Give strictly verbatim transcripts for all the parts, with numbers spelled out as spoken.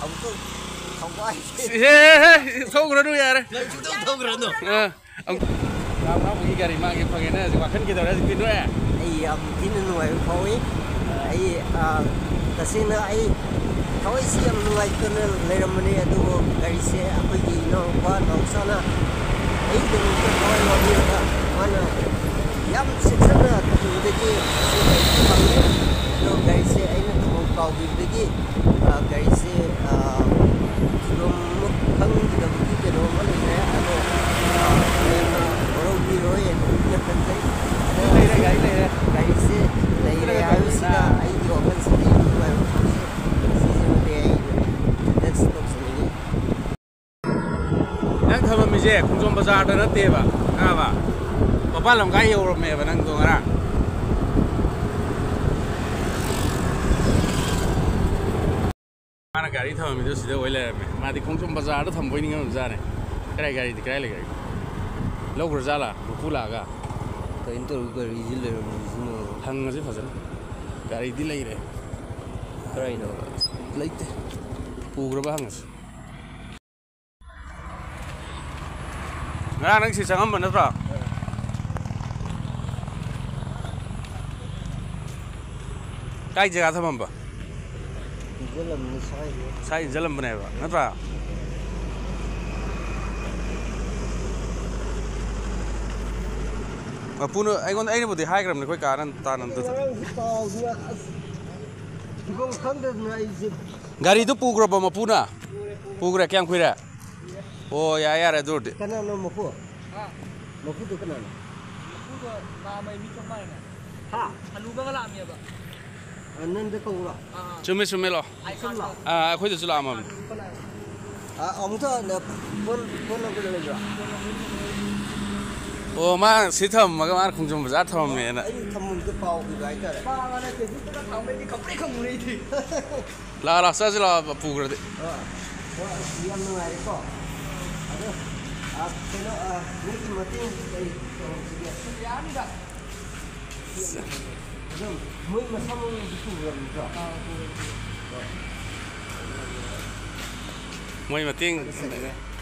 ꯑꯃꯨꯛꯇꯪ ꯊꯧꯒꯥꯏꯒꯦ꯫ ꯍꯦ, ꯍꯦ, ꯍꯦ, ꯊꯧꯈ꯭ꯔꯅꯨ ꯌꯥꯔꯦ꯫ ꯅꯪ ꯁꯨꯡꯊꯧ ꯊꯧꯈ꯭ꯔꯅꯨ꯫ ꯑ, ꯑꯃꯨꯛ-, ꯔꯥꯝ ꯔꯥꯝꯒꯤ ꯒꯥꯔꯤ ꯃꯥꯒꯤ ꯐꯪꯉꯦꯅ ꯍꯧꯖꯤꯛ ꯋꯥꯈꯜ ꯀꯩꯗꯧꯔꯦ ꯍꯧꯖꯤꯛꯇꯤ ꯅꯣꯏ? ꯑꯩ ꯌꯥꯝ ꯊꯤꯅ ꯅꯨꯡꯉꯥꯏꯕ ꯐꯥꯎꯏ꯫ ꯑꯩ, ꯑ, ꯇꯁꯦꯡꯅ ꯑꯩ ꯊꯋꯥꯏꯁꯤ ꯌꯥꯝ ꯅꯨꯡꯉꯥꯏꯇꯅ ꯂꯩꯔꯝꯕꯅꯤ, ꯑꯗꯨꯕꯨ ꯒꯥꯔꯤꯁꯦ ꯑꯩꯈꯣꯏꯒꯤ ꯏꯅꯥꯎꯅꯨꯄꯥ ꯅꯥꯎꯆꯥꯅ ꯑꯩꯒꯤꯗꯃꯛꯇ ꯊꯋꯥꯏ ꯋꯥꯕꯤꯔꯒ ꯃꯥꯅ ꯌꯥꯝ ꯆꯦꯛꯁꯤꯟꯅ ꯊꯝꯕꯤꯕꯗꯒꯤ ꯉꯁꯤ ꯒꯥꯔꯤꯁꯦ ꯐꯪꯉꯦ꯫ ꯑꯗꯣ ꯒꯥꯔꯤꯁꯦ ꯑꯩꯅ ꯊꯝꯐꯝ ꯀꯥꯎꯈꯤꯕꯗꯒꯤ, ꯑ, ꯒꯥꯔꯤꯁꯦ, ꯑ, ꯐꯤꯕꯝ ꯑꯃ ꯈꯪꯈꯤꯗꯕꯒꯤ ꯀꯩꯅꯣ ꯑꯃ ꯂꯩꯔꯦ꯫ ꯑꯗꯣ, ꯑ, ꯍꯦꯟꯅ ꯋꯥꯔꯧꯕꯤꯔꯣꯏ ꯍꯥꯏꯅ ꯈꯟꯖꯩ꯫ ꯑꯗꯣ ꯂꯩꯔꯦ, ꯒꯥꯔꯤ ꯂꯩꯔꯦ꯫ ꯒꯥꯔꯤꯁꯦ ꯂꯩꯔꯦ ꯍꯥꯏꯕꯁꯤꯗ ꯑꯩꯒꯤ ꯋꯥꯈꯜꯁꯤꯗꯤ ꯅꯨꯡꯉꯥꯏꯕ ꯐꯥꯎꯖꯩ꯫ ꯁꯤꯁꯤꯃꯗꯤ ꯑꯩ ꯗꯦꯟꯁ ꯇꯧꯖꯅꯤꯡꯉꯤ꯫ ꯅꯪ ꯊꯝꯃꯝꯃꯤꯁꯦ ꯈꯣꯡꯖꯣꯝ ꯕꯖꯥꯔꯗ ꯅꯠꯇꯦꯕ, ꯈꯪꯉꯕ? ꯃꯄꯥꯟ ꯂꯝꯈꯥꯏ ꯌꯧꯔꯝꯃꯦꯕ ꯅꯪꯗꯣ ꯉꯔꯥꯡ꯫ ꯃꯥꯅ ꯒꯥꯔꯤ ꯊꯝꯃꯝꯃꯤꯗꯣ ꯁꯤꯗ ꯑꯣꯏ ꯂꯩꯔꯝꯃꯦ꯫ ꯃꯥꯗꯤ ꯈꯣꯡꯖꯣꯝ ꯕꯖꯥꯔꯗ ꯊꯝꯕꯣꯏ ꯅꯤꯡꯉꯝꯖꯥꯠꯅꯦ꯫ ꯀꯗꯥꯏ ꯒꯥꯔꯤꯗꯤ ꯀꯗꯥꯏ ꯂꯩꯈ꯭ꯔꯒꯦ? ꯂꯧꯈ꯭ꯔꯖꯥꯠꯂꯥ? ꯃꯄꯨ ꯂꯥꯛꯑꯒ? ꯀꯩꯅꯣ ꯇꯧꯔꯤ ꯒꯥꯔꯤꯁꯤ ꯂꯩꯔꯝꯃꯤꯁꯤꯅꯣ? ꯍꯪꯉꯁꯤ ꯐꯖꯅ꯫ ꯒꯥꯔꯤꯗꯤ ꯂꯩꯔꯦ꯫ ꯀꯗꯥꯏꯅꯣ? ꯂꯩꯇꯦ꯫ ꯄꯨꯈ꯭ꯔꯕ ꯍꯪꯉꯁꯤ꯫ ꯉꯔꯥꯡ ꯅꯪ ꯁꯤ ꯆꯪꯉꯝꯕ ꯅꯠꯇ꯭ꯔꯣ? ꯀꯥꯏ ꯖꯒꯥ ꯊꯝꯃꯝꯕ? ꯏꯟꯖꯜꯂꯝꯕꯅꯤ ꯁ꯭ꯋꯥꯏꯗ꯫ ꯁ꯭ꯋꯥꯏ ꯏꯟꯖꯜꯂꯝꯕꯅꯦꯕ, ꯅꯠꯇ꯭ꯔꯥ? ꯃꯄꯨꯅ ꯑꯩꯉꯣꯟꯗ, ꯑꯩꯅꯕꯨꯗꯤ ꯍꯥꯏꯈ꯭ꯔꯕꯅꯤ ꯑꯩꯈꯣꯏ ꯀꯥ ꯑꯅꯟ-, ꯇꯥꯅꯟꯗꯨꯗ꯫ ꯉꯔꯥꯡꯁꯨ ꯀꯥꯎꯗꯅ ꯑꯁ ꯐꯤꯕꯝ ꯈꯪꯗꯗꯅ ꯑꯩꯁꯦ꯫ ꯒꯥꯔꯤꯗꯨ ꯄꯨꯈ꯭ꯔꯕꯣ ꯃꯄꯨꯅ? ꯄꯨꯈ꯭ꯔꯦ꯫ ꯀꯌꯥꯝ ꯀꯨꯏꯔꯦ? ꯑꯣ, ꯌꯥꯔꯦ, ꯌꯥꯔꯦ, ꯑꯗꯨ ꯑꯣꯏꯔꯗꯤ꯫ ꯀꯅꯥꯅꯣ ꯃꯄꯨ? ꯍꯥ? ꯃꯄꯨꯗꯣ ꯀꯅꯥꯅꯣ? ꯃꯄꯨꯗꯣ ꯂꯥꯛꯑꯝꯃꯦ, ꯃꯤ ꯆꯪꯉꯛꯑꯦꯅꯦ꯫ ꯍꯥ? ꯍꯅꯨꯕꯒ ꯂꯥꯛꯑꯝꯃꯦꯕ꯫ ꯑ, ꯅꯪꯗ ꯀꯧꯕ꯭ꯔꯣ? ꯑꯥ, ꯑꯥ꯫ ꯆꯨꯝꯃꯦ, ꯆꯨꯝꯃꯦ, ꯂꯥꯛꯑꯣ꯫ ꯑꯥ, ꯑꯩꯈꯣꯏꯗꯁꯨ ꯂꯥꯛꯑꯝꯃꯕꯅꯤ꯫ ꯑꯥ, ꯑꯃꯨꯛꯇ ꯅ-, ꯐꯣꯟ, ꯐꯣꯟ ꯅꯝꯕꯔ ꯂꯩꯕ꯭ꯔꯣ? ꯑꯣ, ꯃꯥ ꯁꯤ ꯊꯝꯃꯒ ꯃꯥꯅ ꯈꯣꯡꯖꯣꯝ ꯕꯖꯥꯔ ꯊꯝꯃꯝꯃꯦꯅ꯫ ꯑꯩꯅ ꯊꯝꯐꯝꯗꯣ ꯀꯥꯎꯈꯤꯕ ꯍꯥꯏꯇꯥꯔꯦ꯫ ꯃꯥ ꯅꯠꯇꯦ, ꯃꯤ ꯄꯨꯂꯞ ꯊꯝꯕꯩꯗꯤ ꯈꯪꯄ꯭ꯔꯦꯛ ꯈꯪꯉꯨꯔꯦ ꯑꯩꯗꯤ꯫ ꯂꯥꯛꯑꯣ, ꯂꯥꯛꯑꯣ, ꯆꯥꯁꯤ ꯂꯥꯛꯑꯣ, ꯄꯨꯈ꯭ꯔꯗꯤ꯫ ꯑ, ꯍꯣꯏ, ꯑꯁ, ꯌꯥꯝ ꯅꯨꯡꯉꯥꯏꯔꯦꯀꯣ꯫ ꯑꯗꯣ, ꯑ, ꯀꯩꯅꯣ, ꯑ, ꯅꯣꯏꯒꯤ ꯃꯇꯦꯡ ꯀꯩ ꯇꯧꯔꯝꯁꯤꯒꯦ? ꯌꯥꯅꯤꯗ꯫ ꯑꯗꯨꯝ ꯃꯣꯏ ꯃꯁꯥꯃꯛꯅꯁꯨ ꯄꯨꯈ꯭ꯔꯕ ꯅꯠꯇ꯭ꯔꯣ? ꯑꯥ, ꯄꯨꯈ꯭ꯔꯦ, ꯄꯨꯈ꯭ꯔꯦ꯫ ꯍꯣꯏ꯫ ꯃꯣꯏ ꯃꯇꯦꯡ,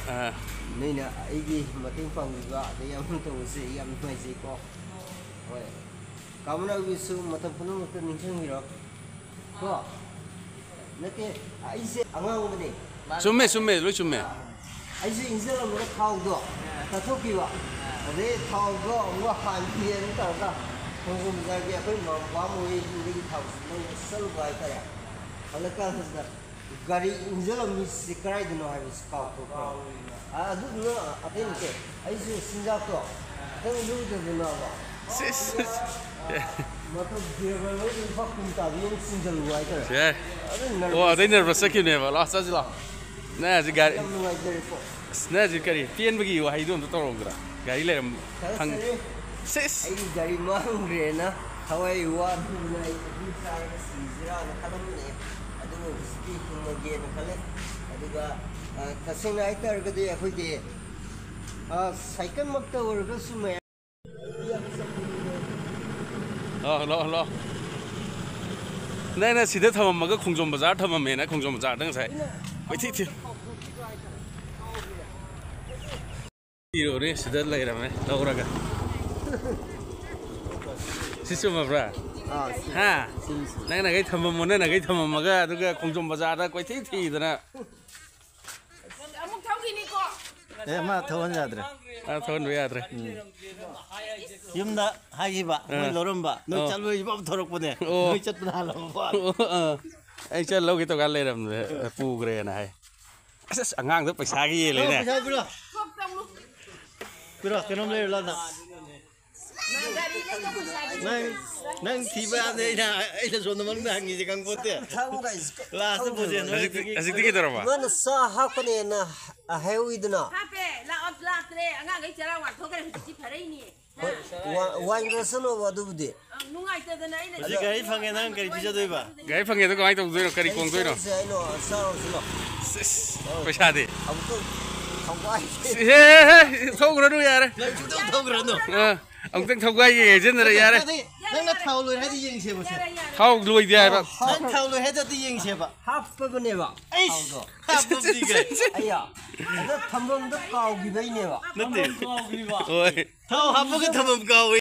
ꯑꯥ꯫ ꯅꯣꯏꯅ ꯑꯩꯒꯤ ꯃꯇꯦꯡ ꯄꯥꯡꯕꯤꯕ ꯑꯗꯩ ꯑꯃ ꯇꯧꯕꯁꯦ ꯑꯩ ꯌꯥꯝ ꯅꯨꯡꯉꯥꯏꯖꯩꯀꯣ꯫ ꯍꯣꯏ꯫ ꯀꯥ ꯃꯅꯥꯎꯒꯤꯁꯨ ꯃꯇꯝ ꯄꯨꯝꯅꯃꯛꯇ ꯅꯤꯡꯁꯤꯡꯕꯤꯔꯣ꯫ ꯀꯣ? ꯅꯠꯇꯦ, ꯑꯩꯁꯦ ꯑꯉꯥꯡꯕꯅꯦ꯫ ꯆꯨꯝꯃꯦ, ꯆꯨꯝꯃꯦ, ꯂꯣꯏ ꯆꯨꯝꯃꯦ꯫ ꯑꯩꯁꯨ ꯏꯟꯖꯜꯂꯝꯕꯗ ꯊꯥꯎꯗꯣ ꯇꯥꯊꯣꯛꯈꯤꯕ꯫ ꯑꯗꯩ ꯊꯥꯎꯗꯣ ꯑꯃꯨꯛ ꯍꯥꯟꯈꯤꯑꯅ ꯇꯧꯔꯒ ꯈꯣꯡꯖꯣꯝ ꯕꯖꯥꯔꯒꯤ ꯑꯩꯈꯣꯏ ꯃꯥꯝ ꯃꯣꯏ ꯌꯨꯝꯗꯒꯤ ꯊꯥꯎꯁꯤ ꯂꯧꯕ ꯆꯠꯂꯨꯕ ꯍꯥꯏꯇꯥꯔꯦ꯫ ꯍꯜꯂꯛꯀꯥꯟꯁꯤꯗ ꯒꯥꯔꯤ ꯏꯟꯖꯜꯂꯝꯃꯤꯁꯤ ꯀꯗꯥꯏꯗꯅꯣ ꯍꯥꯏꯕꯁꯤ ꯀꯥꯎꯊꯣꯛꯈ꯭ꯔꯕ꯫ ꯑ, ꯑꯗꯨꯗꯨꯅ ꯑꯇꯩ ꯅꯠꯇꯦ꯫ ꯑꯩꯁꯨ ꯆꯤꯟꯖꯥꯛꯇꯣ ꯈꯤꯇꯪ ꯂꯧꯗꯗꯅꯕ꯫ ꯁꯤꯁ꯫ ꯃꯇꯝ ꯗꯦꯕ ꯂꯣꯏ ꯂꯨꯄꯥ ꯀꯨꯟ ꯇꯥꯕꯤ ꯑꯃ ꯆꯤꯟꯖꯜꯂꯨ ꯍꯥꯏꯇꯥꯔꯦ꯫ ꯌꯥꯏ꯫ ꯑꯗꯨ ꯑꯣ, nervous ꯑꯗꯩ nervous ꯆꯠꯈꯤꯕꯅꯦꯕ꯫ ꯂꯥꯛꯑꯣ, ꯆꯠꯁꯤ ꯂꯥꯛꯑꯣ꯫ ꯅꯪ ꯍꯧꯖꯤꯛ ꯒꯥꯔꯤ, ꯌꯥꯝ ꯅꯨꯡꯉꯥꯏꯖꯔꯦꯀꯣ꯫ ꯑꯁ, ꯅꯪ ꯍꯧꯖꯤꯛ ꯀꯔꯤ ꯄꯦꯟꯕꯒꯤ ꯋꯥꯍꯩꯗꯣ ꯑꯝꯇ ꯇꯧꯔꯝꯗ꯭ꯔꯥ? ꯒꯥꯔꯤ ꯂꯩꯔꯝ-, ꯐꯪ-, ꯐꯔꯦ꯫ ꯁꯤꯁ꯫ ꯑꯩꯒꯤ ꯒꯥꯔꯤ ꯃꯥꯡꯈ꯭ꯔꯦꯅ ꯊꯋꯥꯏ ꯋꯥꯗꯨꯅ ꯑꯩ ꯑꯗꯨꯝ ꯆꯥꯔꯒ ꯁꯤꯁꯤꯔꯥꯅ ꯈꯜꯂꯝꯕꯅꯦ꯫ ꯑꯗꯨꯕꯨ ꯍꯧꯖꯤꯛꯇꯤ ꯍꯤꯡꯉꯒꯦꯅ ꯈꯜꯂꯦ꯫ ꯑꯗꯨꯒ, ꯑ, ꯇꯁꯦꯡꯅ ꯍꯥꯏꯇꯥꯔꯒꯗꯤ ꯑꯩꯈꯣꯏꯒꯤ, ꯑ, ꯁꯥꯏꯀꯜꯃꯛꯇ ꯑꯣꯏꯔꯒꯁꯨ ꯃꯌꯥꯝ ꯍꯜꯂꯣ, ꯍꯜꯂꯣ, ꯍꯜꯂꯣ꯫ ꯅꯪꯅ ꯁꯤꯗ ꯊꯝꯃꯝꯃꯒ ꯈꯣꯡꯖꯣꯝ ꯕꯖꯥꯔ ꯊꯝꯃꯝꯃꯦꯅ ꯈꯣꯡꯖꯣꯝ ꯕꯖꯥꯔꯗ ꯉꯁꯥꯏ ꯀꯣꯏꯊꯤ ꯊꯤ-, ꯊꯤꯔꯨꯔꯦ, ꯁꯤꯗ ꯂꯩꯔꯝꯃꯦ ꯂꯧꯔꯒ꯫ ꯁꯤ ꯆꯨꯝꯃꯕ꯭ꯔꯥ? ꯑꯥ, ꯁꯤ-, ꯍꯥ? ꯁꯤ-, ꯁꯤ-, ꯅꯪꯅ ꯀꯩ ꯊꯝꯃꯝꯃꯣ, ꯅꯪꯅ ꯀꯩ ꯊꯝꯃꯝꯃꯒ ꯑꯗꯨꯒ ꯈꯣꯡꯖꯣꯝ ꯕꯖꯥꯔꯗ ꯀꯣꯏꯊꯤ ꯊꯤꯗꯅ꯫ ꯑꯃꯨꯛ ꯊꯧꯈꯤꯅꯤꯀꯣ꯫ ꯑꯦ, ꯃꯥ ꯊꯧꯍꯟ ꯌꯥꯗ꯭ꯔꯦ꯫ ꯑ, ꯊꯧꯍꯟꯕ ꯌꯥꯗ꯭ꯔꯦ꯫ ꯌꯨꯝꯗ ꯍꯥꯏꯈꯤꯕ, ꯃꯣꯏ ꯑꯥ꯫ ꯂꯧꯔꯝꯕ, ꯅꯣꯏ ꯑꯣ꯫ ꯆꯠꯂꯣꯏꯁꯤꯐꯥꯎ ꯊꯧꯔꯛꯄꯅꯦ꯫ ꯑꯣ꯫ ꯅꯣꯏ ꯆꯠꯄꯗ ꯍꯥꯜꯂꯝꯕ꯫ ꯑꯣ, ꯑꯥ꯫ ꯑꯩ ꯆꯠ ꯂꯧꯒꯦ ꯇꯧꯀꯥꯟ ꯂꯩꯔꯝꯗ꯭ꯔꯦ, ꯄꯨꯈ꯭ꯔꯦꯅ ꯍꯥꯏ꯫ ꯑꯁ, ꯑꯁ, ꯑꯉꯥꯡꯗꯣ ꯄꯩꯁꯥꯒꯤ ꯌꯦꯜꯂꯦꯅꯦ꯫ ꯄꯩꯁꯥ ꯄꯤꯔꯣ꯫ ꯄꯤꯔꯣ, ꯀꯩꯅꯣꯝ ꯂꯩꯔꯨ ꯂꯥꯎꯅ꯫ ꯅꯪ, ꯅꯪ ꯊꯤꯕ ꯌꯥꯗꯦ, ꯑꯩꯅ, ꯑꯩꯅ ꯁꯣꯝꯗ ꯃꯅꯨꯡꯗ ꯍꯪꯉꯤꯁꯦ ꯈꯪꯄꯣꯠꯇꯦ꯫ ꯂꯥꯁꯇ ꯄꯣꯠꯁꯦ ꯍꯧꯖꯤꯛꯇꯤ, ꯍꯧꯖꯤꯛꯇꯤ ꯀꯩꯗꯧꯔꯕ? ꯏꯃꯥꯅ ꯆꯥ ꯍꯥꯞꯀꯅꯦꯅ ꯍꯥꯏꯍꯧꯋꯤꯗꯅ꯫ ꯍꯥꯞꯄꯦ, ꯂꯥꯛꯑꯣ, ꯂꯥꯛꯇ꯭ꯔꯦ꯫ ꯑꯉꯥꯡꯈꯩ ꯆꯔꯥ ꯋꯥꯟꯊꯣꯛꯈ꯭ꯔꯦ, ꯍꯧꯖꯤꯛꯇꯤ ꯐꯔꯛꯏꯅꯦ꯫ ꯍꯣꯏ, ꯋꯥ-, ꯋꯥꯏꯟꯒ꯭ꯔꯁꯅꯣꯕ ꯑꯗꯨꯕꯨꯗꯤ꯫ ꯑ, ꯅꯨꯡꯉꯥꯏꯇꯗꯅ ꯑꯩꯅ ꯍꯧꯖꯤꯛ ꯒꯥꯔꯤ ꯐꯪꯉꯦ, ꯅꯪ ꯀꯔꯤ ꯄꯤꯖꯗꯣꯏꯕ? ꯒꯥꯔꯤ ꯐꯪꯉꯦ, ꯑꯗꯣ ꯀꯃꯥꯏꯅ ꯇꯧꯗꯣꯏꯅꯣ? ꯀꯔꯤ ꯑꯩ ꯀꯣꯡꯗꯣꯏꯅꯣ? ꯆꯥꯔꯨꯁꯤ ꯂꯥꯎ, ꯆꯥꯔꯨꯁꯤ ꯂꯥꯎ꯫ ꯁꯤꯁ, ꯄꯩꯁꯥꯗꯤ? ꯑꯃꯨꯛꯇꯪ ꯊꯧꯒꯥꯏ-, ꯁꯤ-, ꯍꯦ, ꯍꯦ, ꯍꯦ, ꯊꯧꯈ꯭ꯔꯅꯨ ꯌꯥꯔꯦ꯫ ꯅꯪ ꯁꯨꯡꯊꯧ ꯊꯧꯈ꯭ꯔꯅꯨ꯫ ꯑ, ꯑꯃꯨꯛꯇꯪ ꯊꯧꯒꯥꯏꯒꯦ ꯍꯥꯏꯖꯤꯟꯅꯔꯦ, ꯌꯥꯔꯦ꯫ ꯄꯩꯁꯥꯗꯤ? ꯅꯪꯅ ꯊꯥꯎ ꯂꯣꯏꯔꯦ ꯍꯥꯏꯗꯤ ꯌꯦꯡꯁꯦꯕ ꯁꯦ꯫ ꯊꯥꯎ ꯂꯣꯏꯗꯦ ꯍꯥꯏꯕ꯫ ꯅꯪ ꯊꯥꯎ ꯂꯣꯏꯔꯦ ꯍꯥꯏꯗꯤ ꯑꯝꯇ ꯌꯦꯡꯁꯦꯕ꯫ ꯍꯥꯞꯄꯕꯅꯦꯕ꯫ ꯑꯩꯁ ꯍꯥꯞꯄꯕꯗꯤ ꯀꯩ? ꯑꯩꯌꯥ꯫ ꯑꯗ ꯊꯝꯐꯝꯗꯣ ꯀꯥꯎꯈꯤꯕꯩꯅꯦꯕ꯫ ꯅꯠꯇꯦ꯫ ꯍꯣꯏ꯫ ꯊꯥꯎ ꯍꯥꯞꯄꯒ ꯊꯝꯐꯝ ꯀꯥꯎꯋꯦ꯫